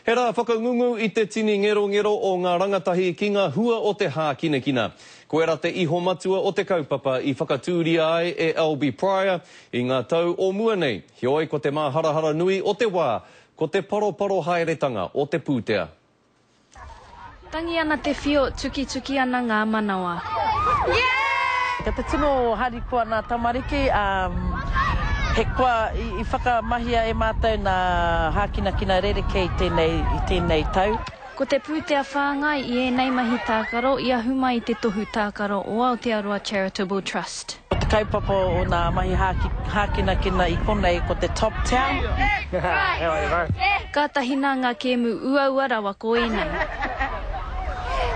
He rā whakangungu i te tini ngerongero o ngā rangatahi ki ngā hua o te hākinakina. Koira te iho matua o te kaupapa i whakatūria ai e Albie Pryor i ngā tau o mua nei. Heoi ko te māharahara nui o te wā, ko te paroparo haeretanga o te pūtea. Tangi ana te whio, tukituki ana ngā manawa. Kei te tino harikoa nā tamariki, ā, he koa i whakamahia e mātou nā hākinakina rerekē i tēnei, i tēnei tau. Ko te pūtea whāngai i ēnei mahi tākaro i ahu mai i te Tohu Tākaro o Aotearoa Charitable Trust. Ko te kaupapa o nā mahi hākinakina i konei ko te Top Town. Kātahi nā ngā kēmu uaua rawa ko ēnei.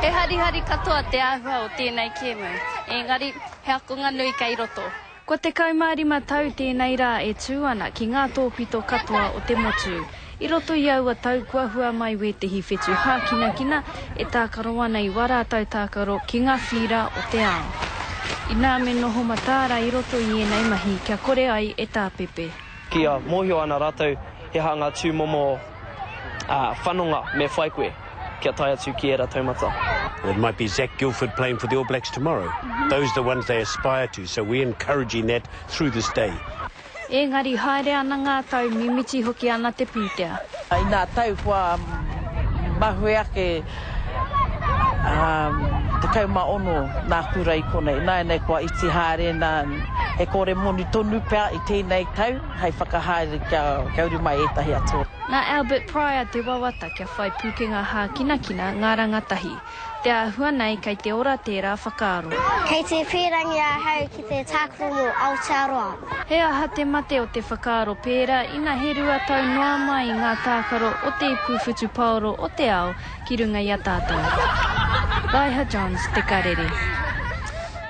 He harihari katoa te āhua o tēnei kēmu, engari he akonga nui kei roto. Kua 15 tau tēnei rā e tū ana ki ngā tōpito katoa o te motu. I roto i aua tau kua hua mai wētehi whetu hākinakina e tākaro ana i wā rātou tākaro ki ngā whīra o te ao. Inā me noho mataara i roto i ēnei mahi kia kore ai e tāpepe. Kia mōhio ana rātou he aha ngā tūmomo whanonga me whai koe kia tae atu ki ērā taumata. It might be Zac Guildford playing for the All Blacks tomorrow. Those are the ones they aspire to, so we're encouraging that through this day. Engari haere ana ngā tau, mimiti hoki ana te pūtea. I nā tau kua mahue ake 16 nā kura i konei. Nāianei kua iti haere nā, he kore moni tonu pea i tēnei tau hei whakahaere kia uru mai ētahi atu. Nā Albert Pryor te wawata kia whai pūkenga hākinakina ngā rangatahi. Te āhua nei kei te ora tērā whakaaro. Kei te pīrangi ahau ki te tākaro mō Aotearoa. He aha te mate o te whakaaro pērā ina he 2 tau noa mai ngā tākaro o te ipu whutupaoro o te ao ki runga i a tātou? Raiha Johns, Te Karere.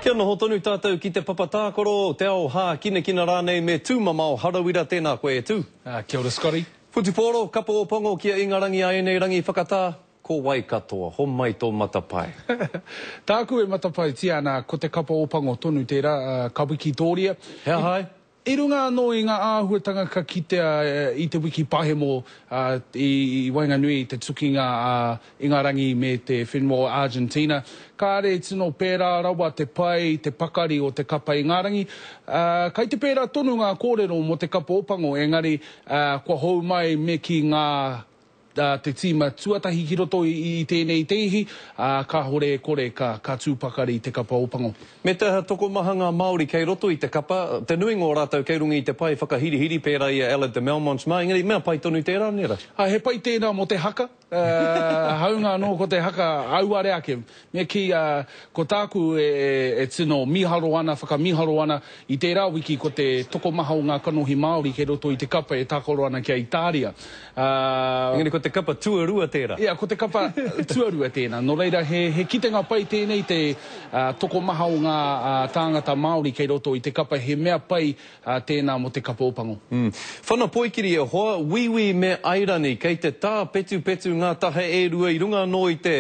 Kia noho tonu tātou ki te papa tākaro, te ao hākinakina rānei me Tūmamao Harawira tēnā koe e Tū. Kia ora Scotty. Whutupōro, kapa Ōpango ki a Ingarangi a ēnei rangi whakatā, ko wai katoa, homai tō matapae. Tāku e matapaetia ana ko te kapa Ōpango tonu tērā, ka wikitōria. He aha ai? I runga anō i ngā āhuatanga ka kitea i te wiki pahemo i waenganui i te tukinga a Ingarangi me te whenua o Argentina, kāre tino pērā rawa te pai, te pakari o te kapa Ingarangi. Kai te pērā tonu ngā kōrero mō te kapa Ōpango, engari kua hou mai me kī ngā te tīma tuatahi ki roto i tēnei tēhi, ā, kāhore e kore ka, ka tū pakari te kapa Ōpango. Me te aha, tokomaha ngā Māori kei roto i te kapa, te nuinga o rātou kei runga i te pae whakahirihiri pērā i a Aled de Melmonts mā, engari mea pai tonu tērā, nē rā? Ā, he pai tēnā mō te haka, Hāunga anō ko te haka auare ake. Me kī, ko tāku e tino mīharo ana, whakamīharo ana i tērā wiki ko te tokomaha o ngā kanohi Māori kei roto i te kapa e tākaro ana ki a Itāria. Engari ko te kapa tuarua tērā. Ia, ko te kapa tuarua tēnā. Nō reira, he kitenga pai tēnei te tokomaha o ngā tāngata Māori kei roto i te kapa. He mea pai Ā tēnā mō te kapa Ōpango. Whana poikiri e hoa, Wīwī me Airani, kei te tāpetupetu ngā taha e rua i runga anō i te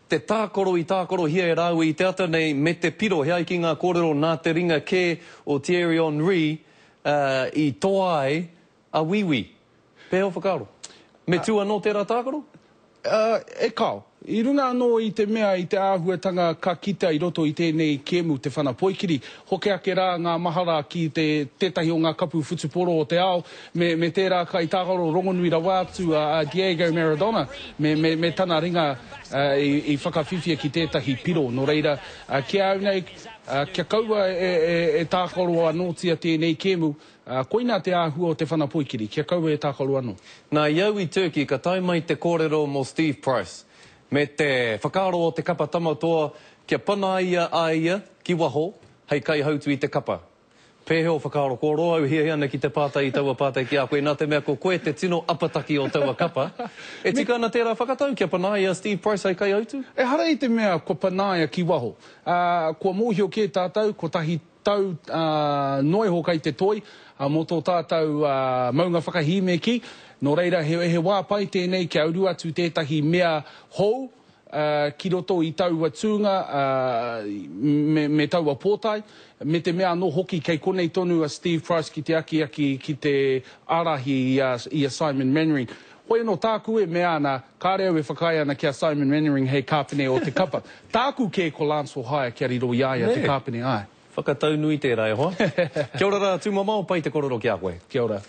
te tākaro i tākarohia e rāua i te ata nei me te piro, he ai ki ngā kōrero nā te ringa kē o Thierry Henry i toa ai a Wīwī. Pēhea ō whakaaro? Me tū anō tērā tākaro? E kāo. I runga anō i te mea i te āhuatanga ka kitea i roto i tēnei kēmu te whana poikiri, hoki ake rā ngā mahara ki te tētahi o ngā kapu whutuporo o te ao, me, me tērā kaitākaro rongonui rawa atu a, a Diego Maradona, me, me, me tana ringa i, i whakawhiwhia ki tētahi piro. Nō reira, ki a au nei, kia kaua e, e, e tākaro anōtia tēnei kēmu, Ā, koinā te āhua o te whana poikiri, kia kaua e tākaro anō. Nā, i au i Turkey ka tae mai te kōrero mō Steve Price, me te whakaaro o te kapa Tama Toa kia panaia a ia ki waho hei kaihautu i te kapa. Pēhea ō whakaaro? Kua roa au hiahia ana ki te pātai i taua pātai ki a koe, nā te mea ko koe te tino apataki o taua kapa. E tika ana tērā whakatau kia panaia a Steve Price hei kaihautu? Ehara i te mea kua panaia ki waho. Ā, kua mōhio kē tātou, kotahi Tau noa iho kei te toi mō tō tātou maunga whakahī me kī. Nō reira, he wā pai tēnei kia uru atu tētahi mea hou ki roto i taua tūnga me taua pōtae, me te mea anō hoki kei konei tonu a Steve Price ki te akiaki, ki te ārahi i a Simon Mannering. Hoi anō, tāku e mea ana, kāre au e whakaae ana ki a Simon Mannering hei kāpene o te kapa. Tāku kē ko Lance Hohaia kia riro i a ia te kāpene, āe. Whakatau nui tērā e hoa. Kia ora rā, Tūmamao, pai te korero ki a koe. Kia ora.